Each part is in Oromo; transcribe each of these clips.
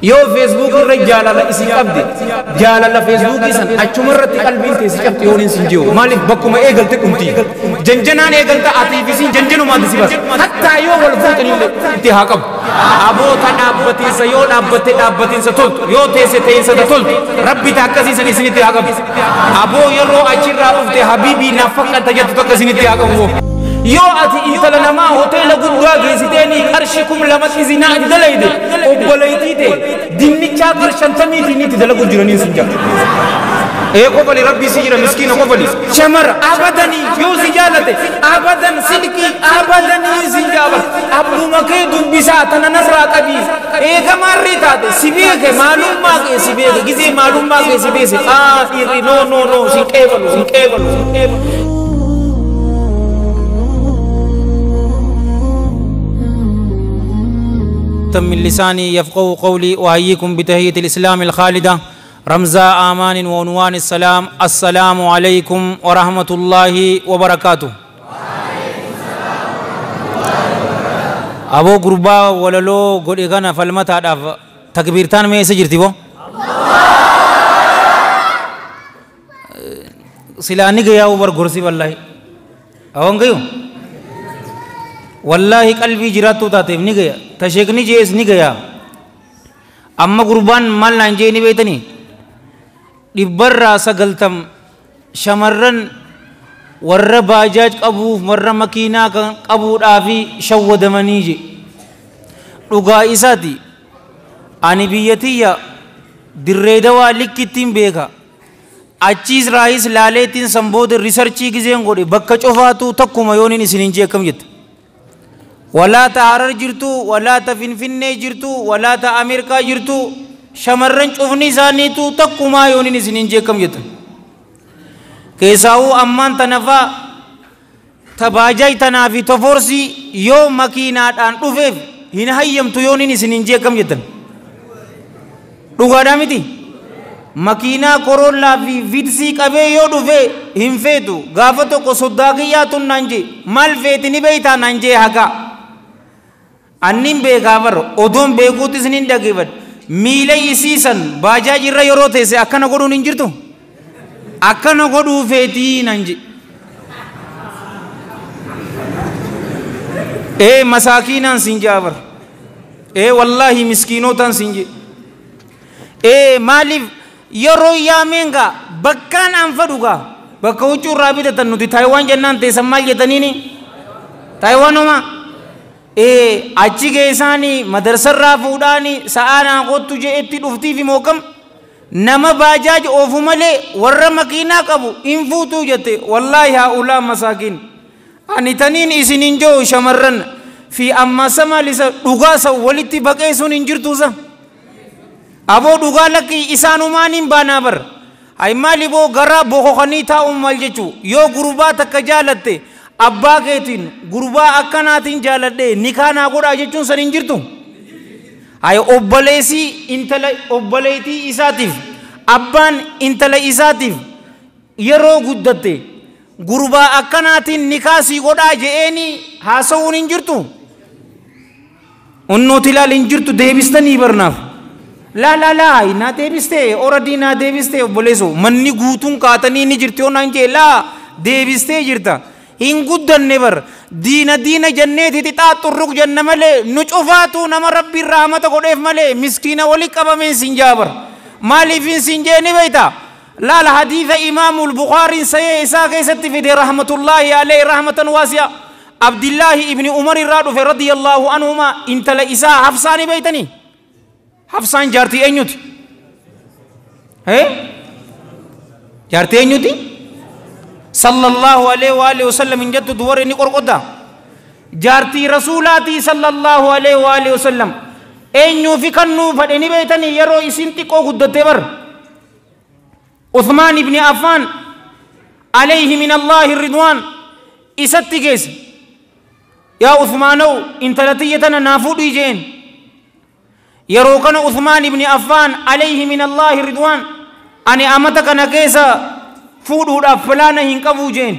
Yoo Facebook irra jaalala isin qabde, jaalala Facebook san achumarratti qalbiin teessi cabxe yoon isin jiru. Maaliif bakkuma eegalte dhumti? Janjanaan eegalta atiif isin janjanumaan si bas. Hattaa yoo wal fuutanillee itti haa qabu. Aboota dhaabbatiinsa yoo dhaabbatte dhaabbatiinsa toltu, yoo teesse teessata toltu, rabbi ta akkasiisan isinitti haa qabu. Aboo yeroo achirraa dhufte habiibii naaf fakkaata jettu takka isinitti haa qabu. Yoo ati intala namaa hoteela guddaa geessiteeni qarshii 2000 zinaa itti dalayde, obboleettii ta'e dinnichaa qarshantamiitiin itti dalagu jiraniin sin jira. Ee qofali rabbi si jira miskiina qofali. Shamara abadanii yoo si jaalate abadan silkii abadanii sin jaabal. Abbuma kee dubbisaa tana narraa qabii. Eegamaarree taate si beeke maalummaa kee si beeke gizee maalummaa kee si beese. Aa dhiirri no no no sin qeebalu sin qeebalu sin qeebalu. من لساني يفقهوا قولي وأحييكم بتحية الإسلام الخالدة رمز آمان وعنوان السلام. السلام عليكم ورحمة الله وبركاته. أبو غربا وللو غدغنا فلمتا داف تكبيرتان مي سجرتي بو سلاني گيا اوبر غرسي والله اون گيو والله قلبي جراتو تاتي ني گيا تشيكني جيس ني گيا اما قربان مال نانجي ني بيتني دبر سغلتم شمرن ور باجاج قبو ور مكينا قبو دافي شودمني جي دغا اساتي اني بيتيا دريدوا لكتين بيغا اچيز رايس لاليتين سمبود ريسرچي گزين غودي بك چوفاتو تكوما يونين سنين جي كم جت ولا تهرر جرتو ولا تفنفني جرتو ولا تأمريكا جرتو شمرن چوفني سانيتو تكوما يونين سنين جي كم جت كيساو أمان تنفا تباجاي تنافي تفورسي يو مكينات أن رفيف هنا هيم تيونين سنين جي كم جت دوغادامتي مكينة كورولا في فيتسي كبي يو دفي هم فيتو غافتو كو صداقياتو نانجي مال فيتني بيتا نانجي هكا annin beekaa bar odoon beekuutis nin dhageeffadhe miila isiisan baajaaj irra yeroo teesse akkana godhuun hin jirtu akkana godhuu feetii nan je ee masaakiinaan sin jaa bar ee wallaahi miskiinotaan sin je ee maaliif yeroo yaameen gaa bakkaan an fadhu gaa bakka huccuu irraa bitatan nuti taayiwaan jennaan teessan maal jettaniini taayiwaan homaa ee achi geessaanii madarsarraa fuudhaanii sa'aanaa qottu je'etti dhuftiif mookam nama baajaaj oofu malee warra makiinaa qabu hin fuutuu jette wallaahi haa ulaa masaakiin ani taniin isin hin jiru shamarran fi amma sama lisa dhugaa san walitti baqeessuun hin jirtuusa aboo dhugaa lakkii isaanumaan hin baanaa bar hay maali boo garaa boqoqanii taa'uun maal jechuu yoo gurbaa takka jaalatte abbaa keetiin gurbaa akkanaatiin jaaladhe nikaanaa godhaa jechuun san hin jirtu. Hay obboleessii intala obboleettii isaatiif abbaan intala isaatiif yeroo guddatte gurbaa akkanaatiin nikaasii godhaa je'eeni haasa'uun hin jirtu. Unnooti ilaal hin jirtu deebistanii barnaaf. Laa laa laa naa deebistee oradii naa deebistee obboleessoo manni guutuun kaatanii ni jirti yoo naan jee laa deebistee jirta. Hin guddanne bar diina diina jenneeti xixaa xurruq jenna malee nu cufaatu nama rabbiin rahmata godheef malee miskiina wali qabameen sin jaa bar maaliifin sin jee ni beeyta laala hadiisa imaamul bukaariin sayee isaa keessatti fide rahmatullaahi alayhi rahmatan waasi'a abdillaahi ibni umar irraa dhufe radiyallaahu anhumaa intala isaa hafsaa ni beeytanii hafsaan jaartii eenyuti jaartii eenyuti صلى الله عليه وآله وسلم إن جدت دور إني قرقدا جارتي رسولاتي صلى الله عليه وآله وسلم أين يفكنوا فإني بيتني يرو إسنتي كو قدتبر عثمان بن عفان عليه من الله الرضوان إستيجيس يا عثمانو إن تلتيتنا نافود إيجين يروكن عثمان بن عفان عليه من الله الرضوان أني أمتك نكيسا فودو فلان هنكبو جين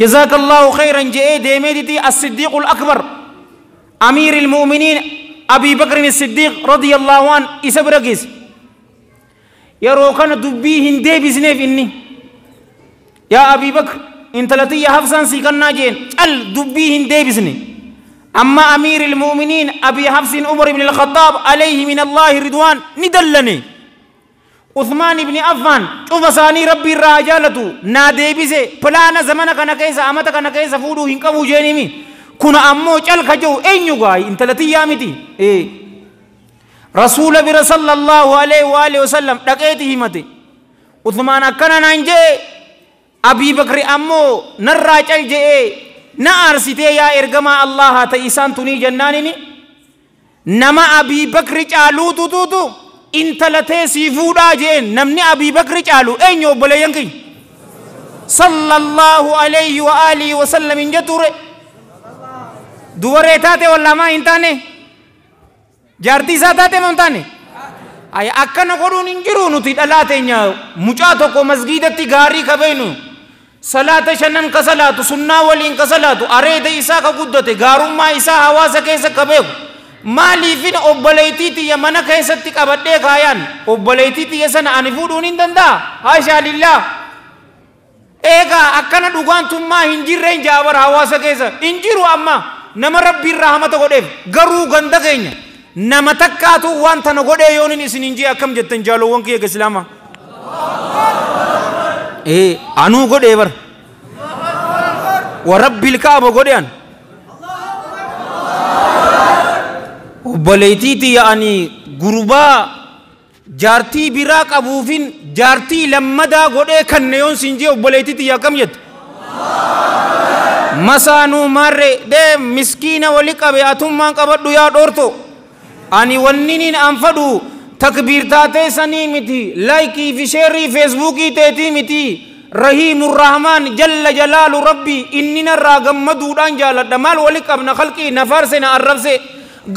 جزاك الله خيرا جئ ديميدتي الصديق الأكبر أمير المؤمنين Abii Bakrin Siddiiq radiyallahu an isa bira geesse. Yeroo kana dubbii hin deebisneef inni yaa Abii Bakr intala tiyya Hafsaan sii kannaa jeen cal dubbii hin deebisne. Amma amiiril mu'miniin Abii Hafsin Umar ibn al-Khattaab alayhi min Allaahi ridwaan ni dallane. Uthmaan ibn Affaan cufa isaanii Rabbi irraa haa jaalatu naa deebise pilaana zamana kana keessa amata kana keessa fuudhuu hin qabu jeenimi. Kun ammoo cal ka jiru eenyu gaayi intala tiyyaa miti. Rasuula bira sallallahu alaihi wa alihi wasallam dhaqeeti himate. Uthmaan akkana naan jee Abii Bakri ammoo narraa cal je'ee na aarsitee yaa ergamaa Allahaa ta'e isaan tunii jennaanini nama Abii Bakri caaluutu tuutu intala tee sii fuudhaa jeen namni Abii Bakri caalu eenyu obboleeyyan kiyya sallallahu alayhi wa alihi wa sallam hin jetture dubaree taate wallaamaa hin taane jaartii isaa taate moo hin taane ay akkana godhuun hin jiru nuti dhalaa teenya mucaa tokko masgiidatti gaarii kabeynu salaata shanan ka salaatu sunnaa waliin ka salaatu areeda isaa ka guddate gaarummaa isaa hawaasa keessa ka beeku maaliifin obboleettii tiyya mana keessatti qabadhee kaayaan obboleettii tiyya sana ani fuudhuun hin danda'a haashaa lillaa eegaa akkana dhugaantummaa hin jirreen jaabar hawaasa keessa hin jiru amma nama rabbiin rahmata godheef garuu ganda keenya nama takkaatu waan tana godhee yoonin isin hin jee akkam jettan jaalowwan kiyya islaamaa anuu godhee bar wa rabbil kaaba godhe an obboleettii tiyya ani gurbaa jaartii biraa qabuufin jaartii lammadaa godhee kanne yoon sin jee obboleettii tiyya akkam jette masaanuu maarree dee miskiina wali qabe atummaan qabadhu yaa dhoorto ani wanniniin an fadhu takbiirtaa teessanii miti laayikii fi sheerii feesbuukii teetii miti rahiimu rahmaan jalla jalaalu rabbi inni narraa gammaduudhaan jaaladha maal wali qabna khalqii na faarse na arrabse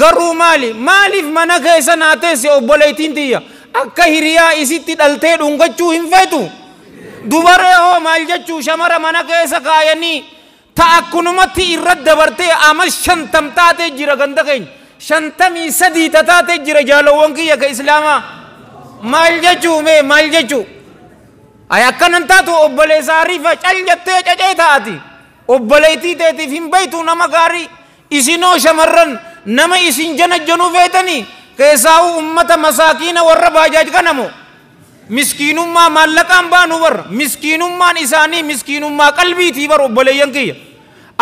garuu maali maaliif mana keessa naa teesse obboleettiin tiyya akka hiriyaa isitti dhaltee dhungachuu hin feetu dubaree hoo maal jechuu shamara mana keessa kaayanii ta akkunumatti irra dabartee ama 50 taatee jira ganda keenya 53 taatee jira jaalowwan kiyya ka islaamaa maal jechuu mee maal jechuu ay akkanan taatu obboleessa ariifa cal jettee cacee taati obboleettii teetiif hin beektu nama gaarii isinoo shamarran nama isin janajjanuu feetanii keessaa'u ummata masaakiina warra baajaaj kanamo miskiinummaa maallaqaan baanu barra miskiinummaan isaanii miskiinummaa qalbiitii bar obboleeyyan kiyya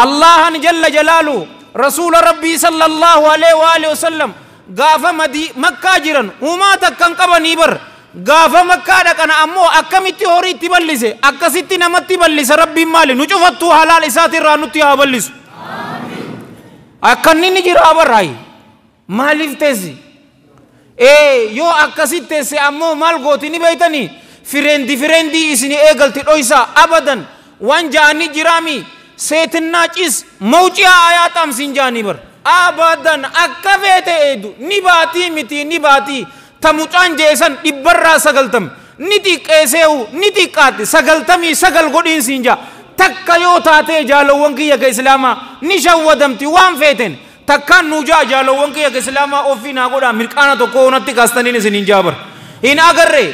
Allahan jalla jalaalu rasuula rabbii sallallahu alaihi wa alihi wasallam gaafa makkaa jiran uumaa takkan qabanii bar gaafa makkaa dhaqana ammoo akkamitti horii itti ballise akkasitti namatti ballise rabbiin maali nu cufattuu halaal isaatirraa nutti haa ballisu akkanni ni jira barraayi maaliif teessi yoo akkasitti teesse ammoo maal gooti ni beeytanii fireendii isin eegalti dhoysaa abadan waan ja'anii jiraami seetinnaa cis mawciyaa ayaa xaamsiin ja'anii bar abadan akka feete eedu ni baatii miti ni baatii ta mucaan jeesan 90 ni xiqqeeseehu ni xiqqaatti 99 godhiin siin ja'a takka yoo taatee jaalowwan kiyya ka islaamaa ni shawwadamti waan feeten takkaan nuu ja'a jaalowwan kiyya ka islaamaa ofii naa godhaa mirqaana tokko onatti kaastaniin isin hin jaabar hin agarree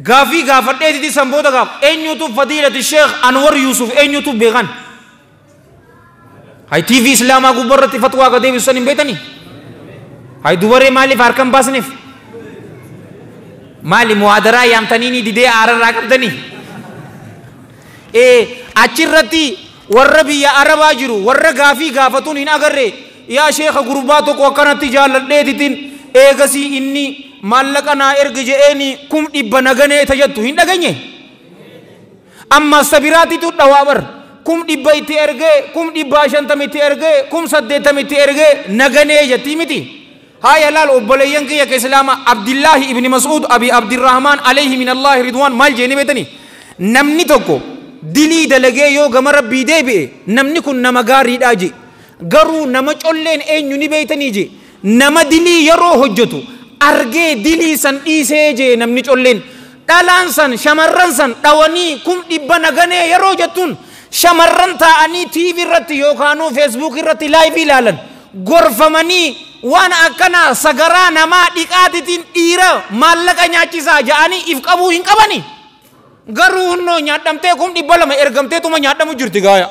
gaafii gaafadheetiti sanboota gaaf eenyutu fadiilati sheekh Anwar Yusuf eenyutu beekan hay TV islaamaa gubbarratti fatwaa ka deebisu san hin beetanii hay dubaree maaliif harkan baasneef maali muhaadaraa yaamtanii didee aararraa qabdanii achirratti warra biyya arabaa jiru warra gaafii gaafatuun hin agarre yaa sheekha gurbaa tokko akkanatti jaalladheetitin eegasii inni maallaqa naa ergi je'eeni 100,000 naganee tajattu hin dhageenye amma sabiraatitu dhawaa bar 100,000 itti ergee 150,000 itti ergee 80,000 itti ergee naganee jettii miti haya laal obboleeyyan kiyya ka islaama Abdillaahi ibni Mas'uud Abi Abdirrahmaan alayhi min Allaahi ridwaan maal jeeni beetanii namni tokko dilii dalagee yoo gama rabbii deebi'e namni kun nama gaariidhaa je garuu nama colleen eenyu ni beeytanii je nama dilii yeroo hojjetu argee dilii san dhiisee je namni colleen dhalaan san shamarran san dhawanii 100,000 naganee yeroo jettuun shamarran taa'anii TV irratti yookaanuu Facebook irratti laayivii ilaalan gorfamanii waan akkana sagaraa namaa dhiqaatitiin dhiira maallaqa nyaachisaa ja'anii if qabuu hin qabani. Garuu hunnoo nyaadhamtee 200,000 ergamteetuma nyaadhamu jirti gaaya.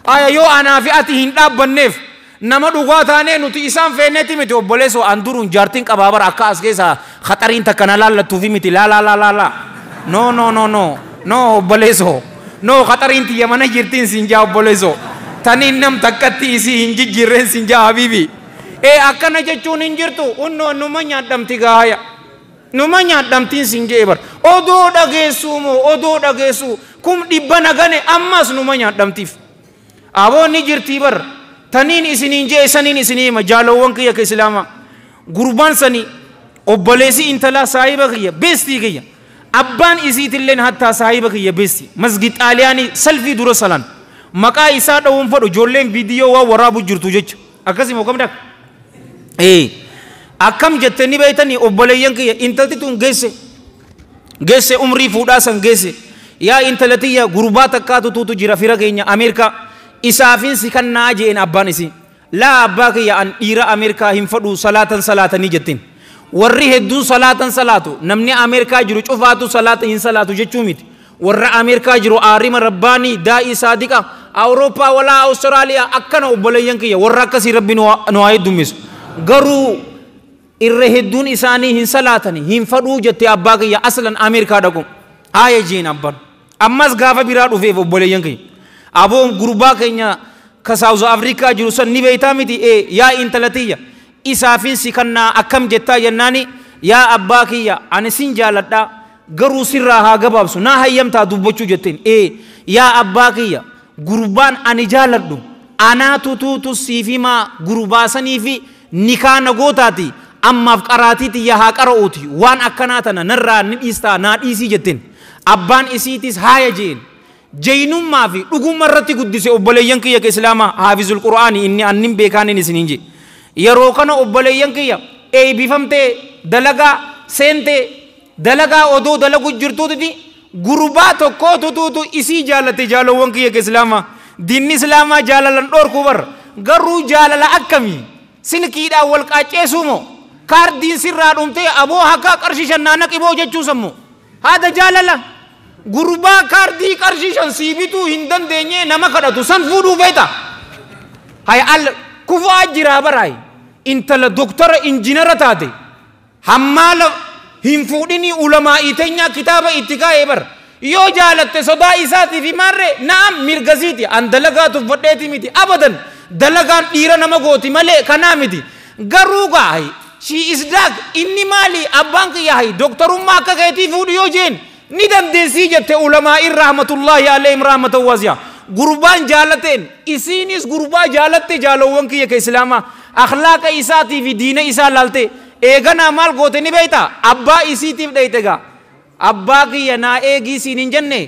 Aya yoo anaa fi ati hin dhaabbanneef nama dhugaa taanee nuti isaan feeneeti miti obboleessoo an duruun jaartiin qabaa bara akka as keessa khaxariin takka na laallattuufi miti laa laa laa laa laa. No no no no no obboleessoo no khaxariin tiyya mana jirtiin siin jaa obboleessoo taniin nam takkatti isii hin jijjiirreen siin jaa habiibi. Ee akkana jechuun hin jirtu hunnoo numa nyaadhamti gaaya. Numa nyaadhamtiin siin jee bar odoo dhageessuu moo odoo dhageessuu 100,000 nagane ammas numa nyaadhamtiif. Aboonni jirtii bar taniin isiniin jee saniin isinii hima jaalowwan kiyya ka islaamaa gurbaan sanii obboleessi intalaa saahiba kiyya beestii kiyya abbaan isiitilleen hattaa saahiba kiyya beestii masgid xaaliyaanii salfii dura salan maqaa isaa dha'uun fadhu ijoolleen viidiyoo waan waraabu jirtu jecha akkasii moo kam dhaq ee akkam jettanii beeytanii obboleeyyan kiyya intalti tun geesse geesse umrii fuudhaa san geesse yaa intalatiyya gurbaa takkaatu tuutu jira fira keenya Ameerikaa isaafin si kannaa jeen abbaan isii laa abbaa kiyya an dhiira Ameerikaa hin fadhu salaatan salaatanii jettiin warri hedduun salaatan salaatu namni Ameerikaa jiru cufaatu salaata hin salaatu jechuu miti warra Ameerikaa jiru aarima rabbaanii daa'ii saadiqa Awurooppaa walaa Awustiraaliyaa akkana obboleeyyan kiyya warra akkasii rabbi nu haa heddummisu garuu irra hedduun isaanii hin salaatani hin fadhuu jette abbaa kiyya aslan Ameerikaa dhaqu haaya jeen abbaan ammas gaafa biraa dhufeef obboleeyyan kiyya aboon gurbaa keenya ka Saawuz Afrikaa jiru san ni beeytaa miti ee yaa intalatiyya isaafin si kannaa akkam jettaa jennaani yaa abbaa kiyya ani sin jaaladhaa garuu sirraa haa gabaabsu naa hayyamtaa dubbachuu jetteen ee yaa abbaa kiyya gurbaan ani jaaladhu anaatu tuutu siif himaa gurbaa sanii fi nikaa nagootaati ammaaf qaraatii tiyya haa qara'uuti waan akkanaa tana narraa ni dhiistaa naa dhiisii jetteen abbaan isiitis haaya jeen jeynummaa fi dhugummaa irratti guddise obboleeyyan kiyya ka islaamaa haafizul qur'aanii inni annin beekaaniin isiniin jee yeroo kana obboleeyyan kiyya eebbifamtee dalagaa seentee dalagaa odoo dalagu jirtuuti gurbaa tokkootu tuutu isii jaalatte jaalowwan kiyya ka islaamaa diinni islaamaa jaalalan dhoorkuu barra garuu jaalala akkamii silkiidhaan wal qaacceessuu moo kaardiin sirraa dhumtee aboo hakkaa qarshii shan naana qiboo jechuu sammoo haada jaalala gurbaa kaardii qarshii shan sii bituu hin dandeenye nama kadhatu san fuudhuu feeta hay al kufaa jiraa baraay intala doktara injinara taate hammaala hin fuudhinii ulamaa'ii teenyaa kitaaba itti kaa'ee bar yoo jaalatte sodaa isaatii fi maarree na'am mirgasiiti an dalagaa tuffadheeti miti abadan dalagaan dhiira nama gooti malee kanaa miti garuu gaahi she is dark inni maali abbaan kiyya hay doktorummaa akka keetii fuudhu yoo jeen ni dandeessii jette ulamaa'in rahmatullaahi alayhim rahmatan waasi'a gurbaan jaalateen isiinis gurbaa jaalatte jaalowwan kiyya ka islaamaa akhlaaqa isaatii fi diina isaa laalte eeganaa maal goote ni beeyta abbaa isiitiif dheyte gaa abbaa kiyya naa eegii siin hin jenne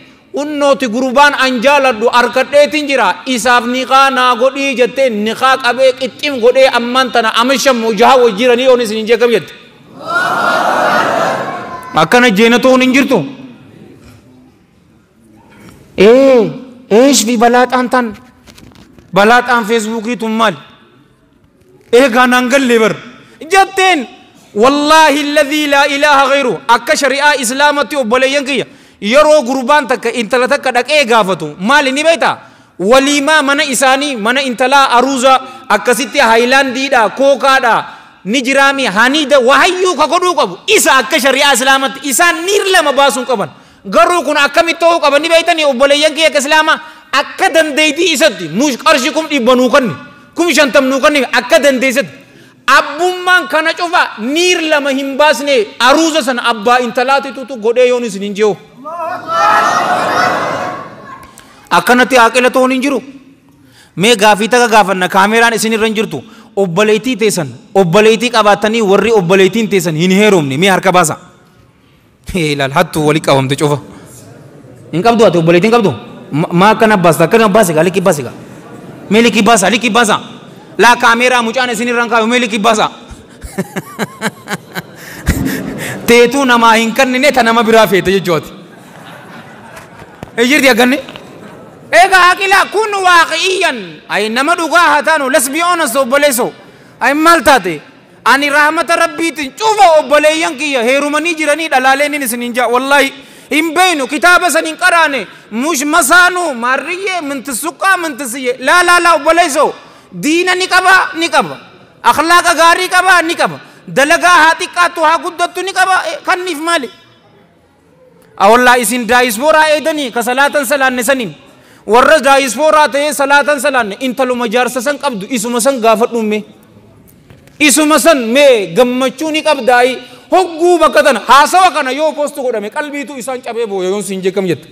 unnooti gurbaan an jaaladhu arkadheetin jira isaaf niqaa naa godhii jettee niqaa qabee qixxim godhee ammaan tana amashan mujaha wajjiranii yoon isin hin jeekam jette akkana jeenatoon hin jirtu ee eesh fi balaaxaan tan balaaxaan feesbuukii tun maali eegaa naan galle bar jetteen wallaahi alladhii laa ilaaha ghayru akka shari'aa islaamatti obboleeyyan kiyya yeroo gurbaan takka intala takka dhaqee gaafatu maali ni beektaa waliimaa mana isaanii mana intalaa aruuza akkasitti haayilaandiidha kookaadha ni jiraami haniida wahayyuu ka godhuu qabu isa akka shari'aa islaamatti isaan niir lama baasuun qaban garuu kun akkamitti ta'uu qaban ni beektanii obboleeyyan kiyya akka islaamaa akka dandeettii isatti mush qarshii 100,000 nuu kanni 50,000 nuu kanni akka dandeessatti abbummaan kana cufa niir lama hin baasne aruuza sana abbaa intalaatitutu godhee yoon isin hin jiru. Akkanatti haaqila ta'uun hin jiru. Mee gaafii takka gaafanna kaameraan isin irra hin jirtu obboleettii teessan obboleettii qabaatanii warri obboleettiin teessan hin heerumne mee harka baasa. Ilaal hattuu walii qabamte cufa. Hin qabdu ati obboleettii hin qabdu. Maa akkana baasta akkana baase gaa liqii baase gaa. Mee liqii baasa liqii baasa. Laa kaameraa mucaan isin irra hin kaayu mee liqii baasa. Teetuu namaa hin kennine ta nama biraa feete jechuuti. Ejirti akkanni. Egaa haaqilaa kun waaqi'iyyan ay nama dhugaa haa taanu let's be honest obboleessoo. Ay maal taate? Ani rahmata rabbiitiin cufa obboleeyyan kiyya heerumanii jiranii dhalaaleen isin hin jaa wallaahi hin beeynu kitaaba san hin qaraane mush masaanuu maarriyyee mintisuqqaa mintisiyye laa laa laa obboleessoo diina ni qaba ni qaba akhlaaqa gaarii qaba ni qaba dalagaa haa xiqqaattu haa guddattu ni qaba kanniif maali awwallaa isin daayispooraa eedanii ka salaatan salaanne saniin warra daayispooraa ta'ee salaatan salaanne intaluma jaarsa san qabdu isuma san gaafadhumme isuma san mee gammachuu ni qabdaayi hogguu bakka tana haasawa kana yoo poostu godhame qalbiitu isaan cabee booya yoon siin jekkam jette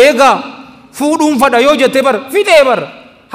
eegaa fuudhuun fadha yoo jette bar fixee bar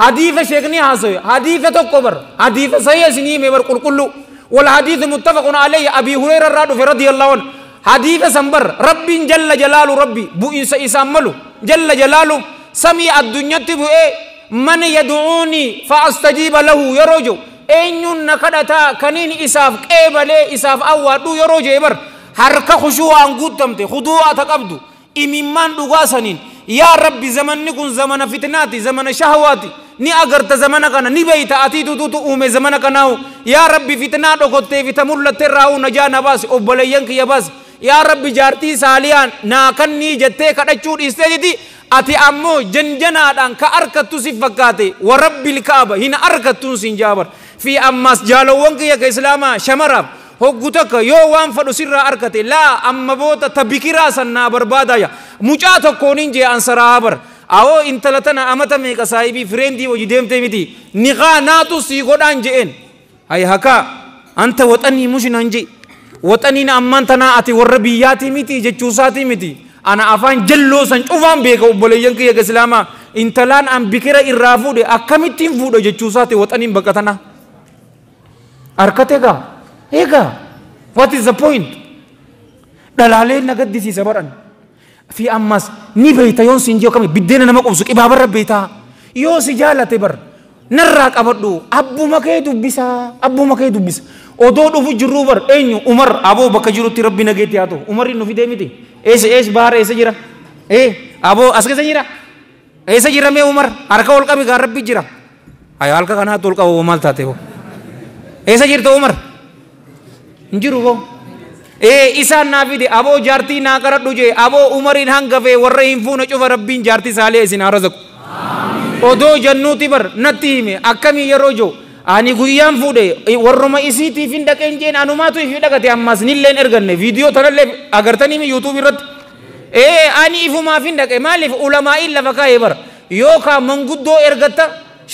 hadiisa sheekni haasawe hadiisa tokko bar hadiisa sahih isinii hime bar qulqullu wal hadiisu muttafaqun alayhi Abi Hurayra irraa dhufe radiyallahu anhu hadiisa san bar rabbiin jalla jalaalu rabbi bu'insa isaan malu jalla jalaalu samii addunyatti bu'ee man yad'uuni fa astajiiba lahu yeroo jiru eenyuun na kadhataa kaniin isaaf qeebalee isaaf awwaadhu yeroo jee bar harka khushuu'aan guuttamte khuduu'a ta qabdu imimmaan dhugaa saniin yaa rabbi zamanni kun zamana fitnaati zamana shahwaati ni agarta zamana kana ni beeyta atiitututu uume zamana kanaahu yaa rabbi fitnaa dhokottee fi ta mul'atte irraa najaa na baasi obboleeyyan kiyya baasi yaa rabbi jaartii saaliyaan naa kannii jettee kadhachuu dhiisteetiti ati ammoo janjanaadhaan ka arkattu si fakkaate wa rabbil kaaba hin arkattuun siin jaabar fi ammas jaalowwan kiyya ka islaamaa shamaraaf hoggu takka yoo waan fadhu sirraa arkate laa amma boota ta bikiraa san naa barbaadaya mucaa tokkoon jee ansaraa bar awoo intala tana amata meeqa saahibii fireendii wajji deemtee miti niqaa naatu sii godhaan je'een hay hakaa anta waxanii mushinan je waxaniin ammaan tanaa ati warra biyyaatii miti jechuusaatii miti ana afaan jalloo san cufaan beeka obboleeyyan kiyya ka islaamaa intalaan an bikira irraa fuudhe akkamittiin fuudhe jechuusaati waxaniin bakka tanaa arkate egaa egaa what is the point dhalaalee na gaddisiisa baran fi ammas ni beeyta yoon siin jiru kami biddeena nama qubsu qibaabarra beeytaa yoo si jaalate bar narraa qabadhu abbuma kee dubbisa abbuma kee dubbisa odoo dhufu jirruu bar eenyu Umar aboo bakka jirutti rabbi nageetti haa ta'u Umarri nu fidee miti eessa eessa baara eessa jira aboo as keessa jira eessa jira mee Umar harka ol qabi gaa rabbi jira ayo halka kanaatti ol qabu maal taate hoo eessa jirta Umar hin jiru hoo isaan naa fide aboo jaartii naa qaradhu jee aboo Umariin hangafee warra hin fuune cufa rabbiin jaartii saalee isin haa razaqu odoo jannuuti bar natti hime akkamii yeroo jiru ani guyyaan fuudhe warruma isiitiif hin dhaqeen jeen anumaatu ifii dhaqate ammas nilleen erganne viidiyoo tanallee agartanii yuutuub irratti ani ifumaaf hin dhaqe maaliif ulamaa'iin lafa kaa'ee bara yookaan manguddoo ergatta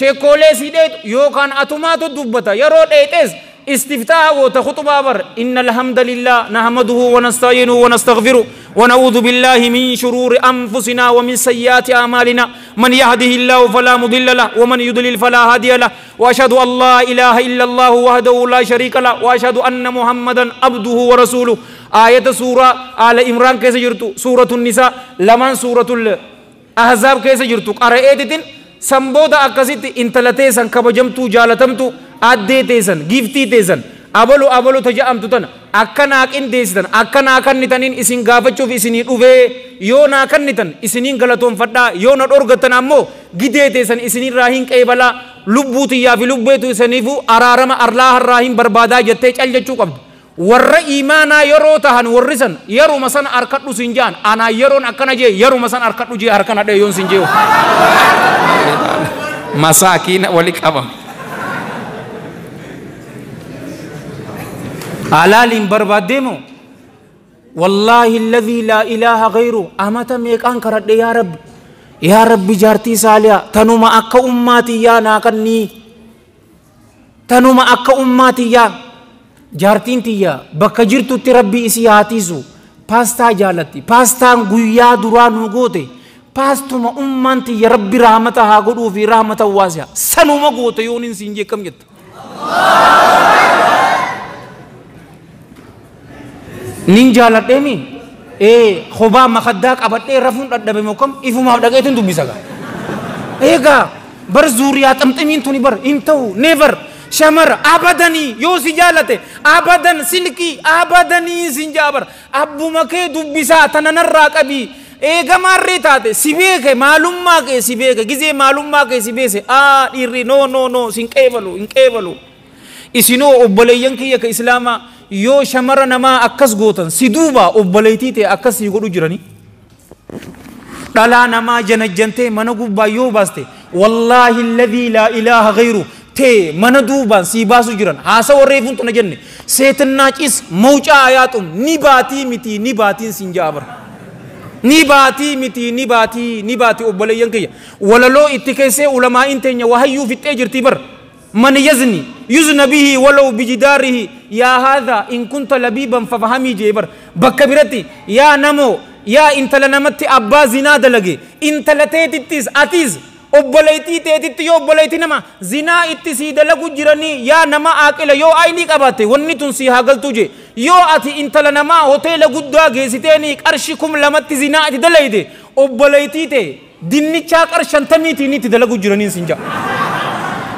sheekoolee sii dheetu yookaan atumaatu dubbata yeroo dheexees استفتاء وتخطب بر إن الحمد لله نحمده ونستعينه ونستغفره ونعوذ بالله من شرور أنفسنا ومن سيئات أعمالنا من يهده الله فلا مضل له ومن يضلل فلا هادي له وأشهد أن لا إله إلا الله وحده لا شريك له وأشهد أن محمدا عبده ورسوله آية سورة آل عمران كيس جرتو سورة النساء لمن سورة الأحزاب كيس جرتو قرأتين سنبودا أكسيت انتلتيسن كبجمتو جالتمتو addee teessan giiftii teessan abalu abalu taja'amtu tana akka naa qindeessitan akka naa kannitaniin isin gaafachuuf isinii dhufee yoo naa kannitan isiniin galatoonfadhaa yoo na dhorgattan ammoo gidee teessan isinirraa hin qeebalaa lubbuu tiyyaa fi lubbeetu isiniifuu araarama arlaa harraa hin barbaadaa jettee cal jechuu qabdu. Warra imaanaa yeroo tahan warri san yeruma san harkadhu sin jaan anaa yeroon akkana jee yeruma san harkadhu jee harkana dhee yoon sin jee. Masaakiina wali qabame. Halaaliin barbaaddeemo wallaahi alladhii laa ilaaha ghayru amata meeqaan karadhe yaa rabbi yaa rabbi jaartii saaliyaa tanuma akka ummaatiyyaa naa kannii tanuma akka ummaatiyyaa jaartiin tiyyaa bakka jirtutti rabbi isii haa tiisu paastaa jaalatti paastaan guyyaa duraa nu goote paastuma ummaan tiyya rabbi rahmata haa godhuu fi rahmata waasi'a sanuma goote yoon hin siin jekkam jetta. Nin jaaladheemi kophaa makaddaa qabadhee rafuun dhadhabe mokkam ifumaaf dhaqeetiin dubbisa gaa. Eegaa bar zuuriyaa xamximiin tuni bar hin ta'u never shamara abadanii yoo si jaalate abadan silkii abadanii sin jaa bar abbuma kee dubbisaa tana narraa qabii Eegamaarree taate si beeke maalummaa kee si beeke gizee maalummaa kee si beese aa dhiirri no no no sin qeebalu hin qeebalu. Isinoo obboleeyyan kiyya ka islaamaa yoo shamara namaa akkas gootan si duuba obboleeytii ta'e akkas si godhu jirani. Dhalaa namaa janajjantee mana gubbaa yoo baaste wallaahi alladhii laa ilaaha ghayru tee mana duubaan si baasu jiran haasawa reefuun tuna jenne seetannaa cis mawcaa ayaaxum ni baatii miti ni baatiin sin ja'a bara. Ni baatii miti ni baatii ni baatii obboleeyyan kiyya walaloo itti keessee ulamaa'in teenya wahayyuu fixxee jirtii bara. من يزني يزن به ولو بجداره يا هذا إن كنت لبيبا ففهمي جيبر بكبرتي يا نمو يا انت لنمت أبا زنا دلقي انت لتيتتس أتيز obboleettii teetitti yoo obboleettii nama zinaa itti sii dalagu jiranii yaa nama aaqila yoo aylii qabaatte wanni tun sii haa galtuu jee yoo ati intala namaa hoteela guddaa geessiteeni qarshii 2000tti zinaa itti dalayde obboleettii tee dinnichaa qarshii 50tiin itti dalagu jiraniin sin ja'a.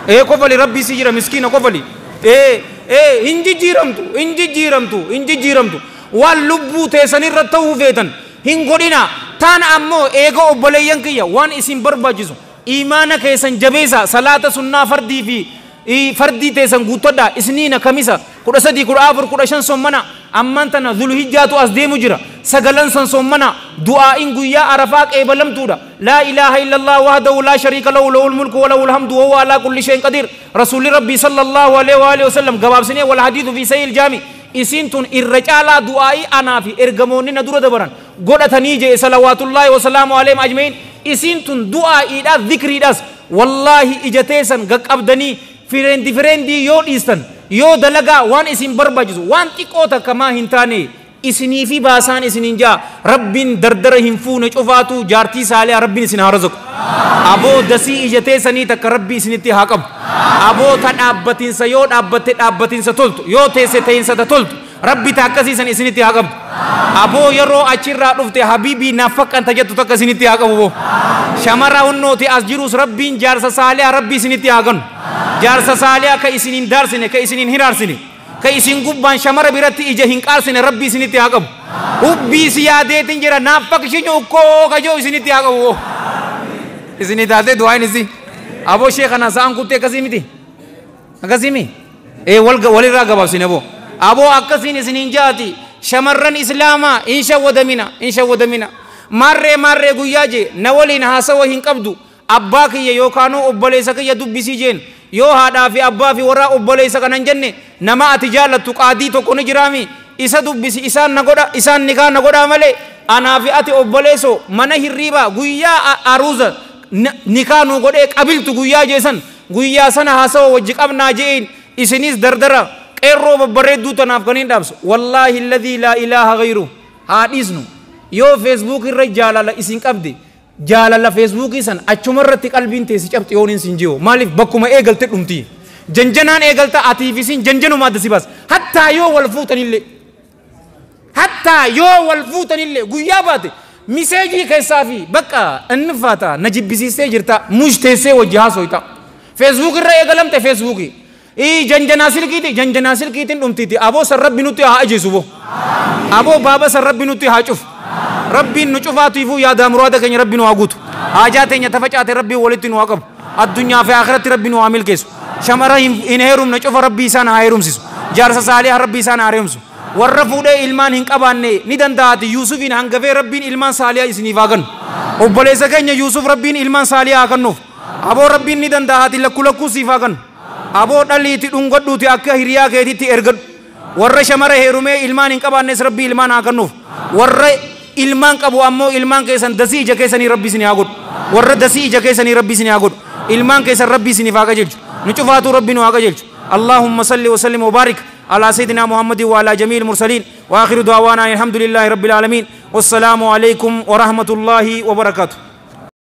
Ee kofali rabbii si jira miskiina kofali. Ee ee hin jijjiiramtu hin jijjiiramtu hin jijjiiramtu waan lubbuu teessanirra ta'uu feetan hin godhina taan ammoo eega obboleeyyan kiyya waan isin barbaachisu imaana keessan jabeessa salaata sunnaa fardii fi fardii teessan guuttadha isniina kamisa 13 14 15 sommana ammaan tana zulhijjaatu as deemu jira sagalan san sommana du'aa'iin guyyaa arafaa qeebalamtuudha laa ilaaha illallah wahdahu laa shariika lahu lahul mulku wa lahul hamdu wa huwa alaa kulli shay'in qadiir rasuulli rabbii sallallahu alaihi wa alihi wasallam gabaabsinee wal hadiisu fi sahih jaami isiin tun irra caalaa du'aa'ii anaa fi ergamoonni na dura dabaran godhatanii jee salawaatullaahi wasalaamu alayhim ajma'iin isiin tun du'aa'iidhaas zikriidhaas wallaahi ija teessan gaqqabdanii fireendii yoo dhiistan yoo dalagaa waan isin barbaachisu waan xiqqoo takka maa hin taane isinii fi baasaan isiniin jaa rabbiin dardara hin fuune cufaatu jaartii saalihaa rabbiin isin haa razaqu. Aboo dasii ija teessanii takka rabbii isinitti haa qabu. Aboo ta dhaabbatiinsa yoo dhaabbatte dhaabbatiinsa toltu yoo teesse teessata toltu rabbi ta akkasiisan isinitti haa qabdu. Aboo yeroo achirraa dhufte habiibii naaf faqqanta jettu takka isinitti haa qabu boo. Shamara hunnooti as jirus rabbiin jaarsa saalihaa rabbii isinitti haa kennu. Jaarsa saalihaa ka isiniin daarsine ka isiniin hiraarsine ka isin gubbaan shamara biratti ija hin qaarsine rabbii isinitti haa qabu. Hubbii si yaadeetiin jira naaf faqqishinyu ukkoo kajoo isinitti haa qabu boo. Isinii taatee du'aan isi. Aboo ishee kana sa'aan kuttee akkasii miti. Akkasii mi? Ee walirraa gabaabsine boo. Aboo akkasiin isiniin jaati shamarran islaamaa hin shawwadamina hin shawwadamina. Maarree maarree guyyaa jee na waliin haasawa hin qabdu abbaa kiyya yookaanuu obboleessa kiyya dubbisii jeen yoo haadhaa fi abbaa fi warraa obboleessa kanan jenne nama ati jaallattu qaadii tokko ni jiraami isa dubbisi isaan na godha isaan nikaa na godhaa malee anaa fi ati obboleessoo mana hirriibaa guyyaa aruuza nikaa nu godhee qabiltu guyyaa jeesan guyyaa sana haasawa wajji qabnaa jeen isinis dardara qeerroo babbareedduu tanaaf kan hin dhaabsu wallaahi alladhii laa ilaaha ghayru haa dhiisnu yoo feesbuuk irra jaalala isin qabde jaalala feesbuukii san achuma irratti qalbiin teessi cabxi yoon isin jiru maaliif bakkuma eegalte dhumti janjanaan eegalta atiif isin janjanuma adda si baas hattaa yoo wal fuutanillee hattaa yoo wal fuutanillee guyyaa baate miseejii keessaa fi bakka inni faata na jibbisiistee jirta mush teessee wajji haasoyta feesbuuk irra eegalamte feesbuukii janjanaa silkiiti janjanaa silkiitiin dhumtiiti aboo san rabbi nutti haa ajeesu bo aboo baaba san rabbi nutti haa cufu rabbiin nu cufaatiifuu yaadaa muraada keenya rabbi nu haa guutu haajaa teenya tafacaate rabbiin walitti nu haa qabu addunyaa fi akhiratti rabbi nu haa milkeessu shamara hin heerumne cufa rabbii isaan haa heerumsisu jaarsa saalihaa rabbii isaan haa heerumsu warra fuudhee ilmaan hin qabaanne ni danda'ati yuusufiin hangafee rabbiin ilmaan saalihaa isiniif haa kennu obboleessa keenya yuusuf rabbiin ilmaan saalihaa haa kennuuf aboo rabbiin ni danda'ati lakkuu lakkuu siif haa kennu aboo dhaliiti dhungadhuuti akka hiriyaa keetitti ergadhu warra shamara heerumee ilmaan hin qabaannes rabbii ilmaan haa kennuuf warra ilmaan qabu ammoo ilmaan keessan dasii ija keessanii rabbi isin haa godhu warra dasii ija keessanii rabbi isin haa godhu ilmaan keessan rabbi isiniif haa qajeelchu nu cufaatuu rabbi nu haa qajeelchu اللهم صل وسلم وبارك على سيدنا محمد وعلى جميع المرسلين وآخر دعوانا الحمد لله رب العالمين والسلام عليكم ورحمة الله وبركاته.